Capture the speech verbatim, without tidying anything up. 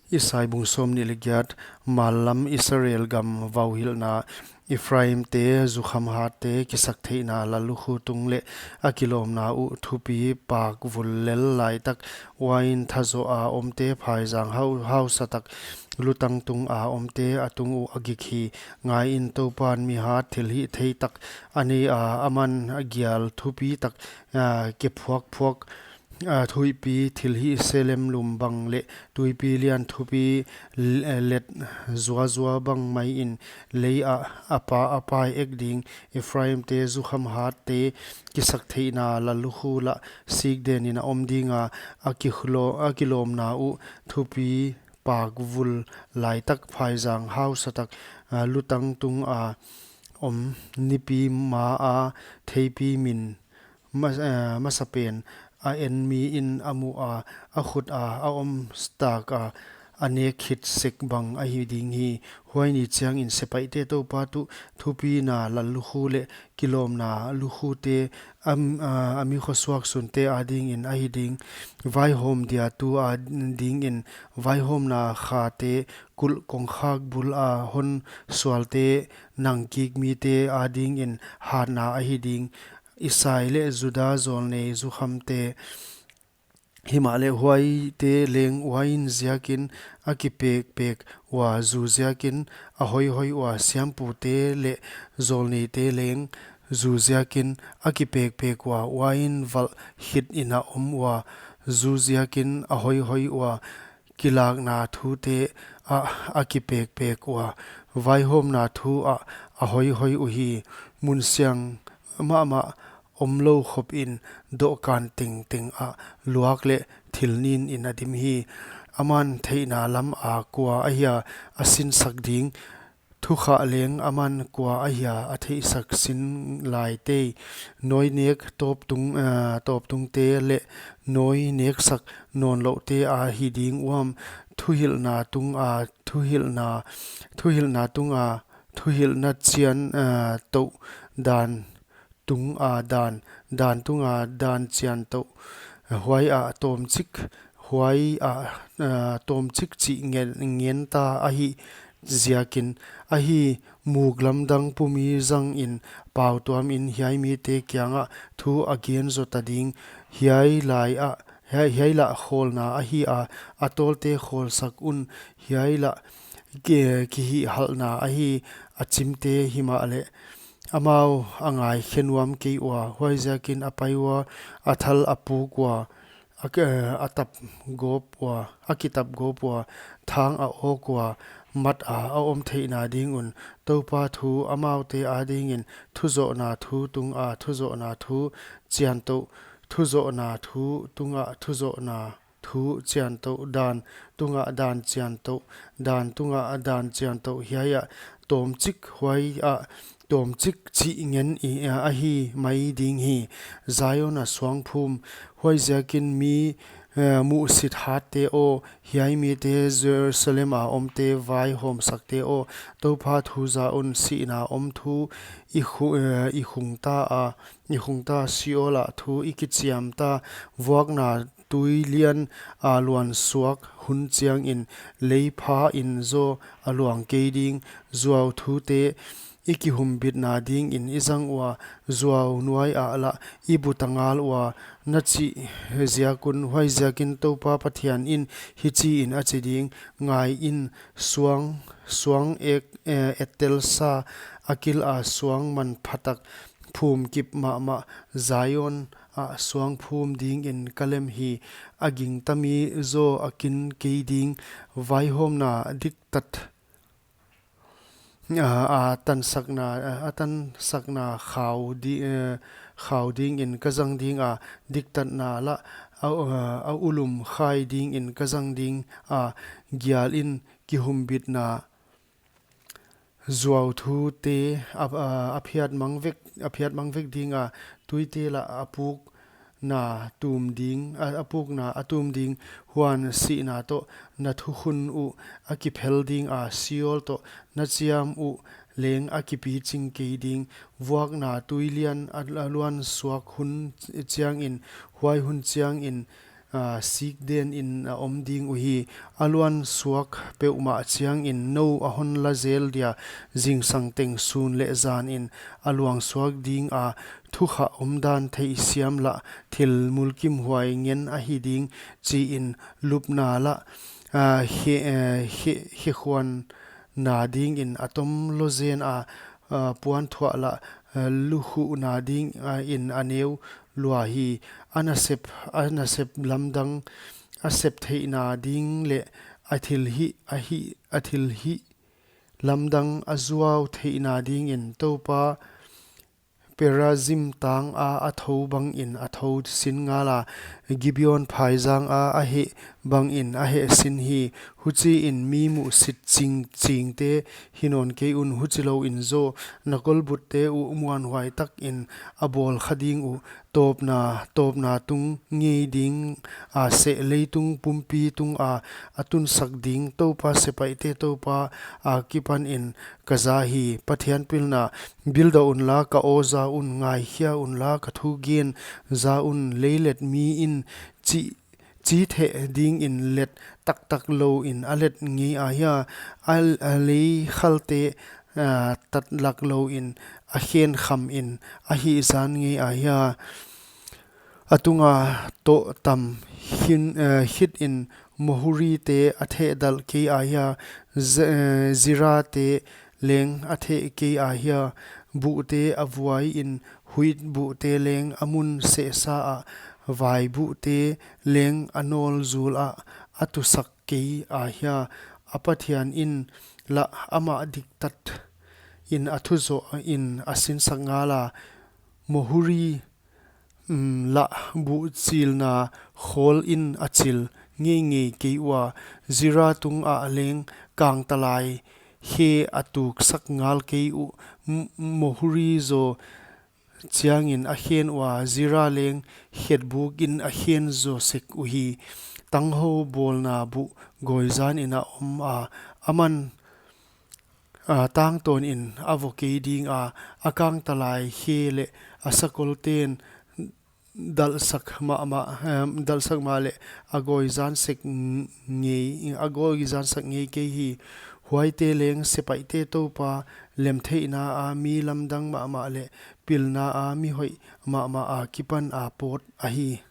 Isai bung sawmnih leh giat. Mallam Israel gam vauhilhna. Ephraimte zukham hatte kisaktheihna lallukhu tung leh a kilawmna uh thupi pak vul lel laitak, uain thazoh a omte phaizang hau, hausa tak, lutang tung a omte a tung uh a gik hi. Ngaiin, Toupan mihat thilhihthei tak a nei a, aman a gial thupi tak, a, kephuakphuak, a, thuihpi thilhih selemlum bang leh tuipi lian thupi l-, let zuazua bang maiin lei ah a pa, a pai ek ding. Ephraimte zukham hatte kisaktheihna lallukhu lah sikdenin a om ding a, a kihlo-, a kilawmna uh thupi pak vul laitak, phaizang hausa tak, a, lutang tung a om, nipi ma a theipi min ma-, eh, masapen a en miin a mu a, a khut a, a om stak a, a nek khit sek bang ahi ding hi. Huai ni chiangin sepaihte Toupa tuh thupina lallukhu leh kilawmna lukhute am-, a, a mi khosuak sunte adingin ahi ding. Vaihawm diatu adingin vaihawmna khate kulh kongkhak bul a hon sualte nang kik mite adingin hatna ahi ding. Isai leh Juda zawlnei zukhamte. Himahleh huaite leng uain ziakin a kipekpek ua, zu ziakin a hoihoi ua, siampute leh zawlneite leng zu ziakin a kipekpek ua, uain valh khit in a om ua, zu ziakin a hoihoi ua, kilakna thute ah a kipekpek ua, vaihawmna thu ah a hoihoi uhi. Mun siang mahmah omlou khopin dohkan tengteng ah luak leh thil nin in a dim hi. Aman theihna lam a kua ahia a sinsak ding, thukhah leng aman kua ahia a theihsak sin lai tei. Nawi nek tawptung, eh, tawptungte leh nawi neksak nawnlouhte ahi ding uam. Thuhilhna tung a thuhilhna, thuhilhna tung a thuhilhna chian, eh, touh dan tung a dan, dan tung a dan chian touh, huai ah tawmchik, huai ah, ah, tawmchik chih ngen, ngen ta ahi ziakin, ahi muk lamdang pumi zangin pautuamin hiai mite kiangah thu a gen zota ding. Hiai lai ah, hiai, hiai lah khawlna ahi a, a tawlte khawlsak un, hiai lah ki-, kihihhalhna ahi a chimte. Himahleh amau a ngaikhe nuam kei ua, huaiziakin a pai ua, a thal a puk ua, a k-, a tap gawp ua, a kitap gawp ua, thang a awk ua, mat a a om theihna ding un. Toupa thu amaute adingin thuzohna thu tung a thuzohna thu chian touh, thuzohna thu tung a thuzohna thu chian touh, dan tung a dan chian touh, dan tung a dan chian touh, hiai ah tawmchik, huai ah tawmchik chih ngen i, a, ahi mai ding hi. Zion a suangphum. Huaiziakin mi, eh, muhsit hatte aw, hiai mite Jerusalem a omte vaihawmsakte aw, Toupa thu za un. Sihna om thu i khu-, eh, i khungta a, i khungta, Seol ah thu i kichiamta. Vuakna tuilian a luansuak hun chiangin leipha in zaw a luang kei ding. Zuau thute i kihumbitna dingin i zang ua, zuau nuai ah lah i buta ngal ua, na chih ziak un. Huaiziakin Toupa Pathianin hichiin a chi ding: Ngaiin, suang, suang ek, eh, ettelsa a kil a suang manphatak phum kip mahmah, Zion ah suangphum dingin ka lem hi. A gingta mi zaw a kin kei ding. Vaihawmna diktat, a, a tansakna, a, a tansakna khau di-, eh, khau dingin ka zang ding a, diktatna lah a, a, a ulum khai dingin ka zang ding a, gialin kihumbitna zuau thute a, a, a phiatmang vek, a phiatmang vek ding a, tuite lah a pukna tum ding, a, a pukna a tum ding. Huan sihna toh na thukhun uh a kiphel ding a, Seol toh na chiam uh leng a kipiching kei ding. Vuakna tuilian a, a luansuak hun chiangin, huai hun chiangin ah, sikden in a om ding uhi. A luang suak peuhmah chiangin nou a hon la zel dia, zingsang teng sun leh zanin a luang suak dinga, thukhah omdan theihsiam lah, thil mulkimhuai ngen ahi ding, chiin lupna lah, ah, he, eh, he, hekhuanna dingin a tom lou zen a, ah, puanthuah lah, ah, lukhuhna dingin a neu lua hi. A nasep, a nasep lamdang a sep theihna ding leh a thilhih, a hih, a thilhih lamdang a zuau theihna dingin Toupa Perazim tanga a thou bangin a thou sin ngala, Gibeon phaizanga a heh bangin a heh sin hi. Huchiin mi muhsit ching, chingte hi nawn kei un, huchilouin zaw na kolbutte uh muanhuai takin a bawl kha ding uh, tawpna, tawpna tung ngei ding a seh, leitung pumpi tunga a tunsak ding Toupa, sepaihte Toupa akipanin ka za hi. Pathian pilna, bildoh unla, ka aw za un, ngaikhia unla, ka thugen za un. Leilet miin chi, chi theh dingin let taktak louin a let ngei ahia, a, a leikhalte, ah, tatlak louin a khen khamin a hihzan ngei ahia? A tunga toh tam hin, eh, hitin mohurite a thehdalh kei ahia? Z-, eh, zirate leng a theh kei ahia? Buhte a vuaiin huit buhte leng a mun sehsa ah, vai buhte leng a nawlzul ah a tusak kei ahia? A Pathian in lah amah diktatin a thu zohin a sinsak ngala, mohuri, mm, lah buhchilna khawlin a chil ngeingei kei ua, zira tungah leng kangtalai khe a tuksak ngal kei uh. M-, mohuri zaw chiangin a khen ua, zira leng khetbukin a khen zaw sek uhi. Tanghou bawlna buh gawizanin a om a, aman, ah, tangtawnin a vo kei dinga, a kangtalai khe leh a sakolten dalhsak mahmah, em, dalhsak mahleh a gawizan sek ng-, ngei, a gawizan sak ngei kei hi. Huaite leng sepaihte Toupa, lemtheihna a mi lamdang mahmah leh pilna a mi hoih mahmah akipan a pawt ahi.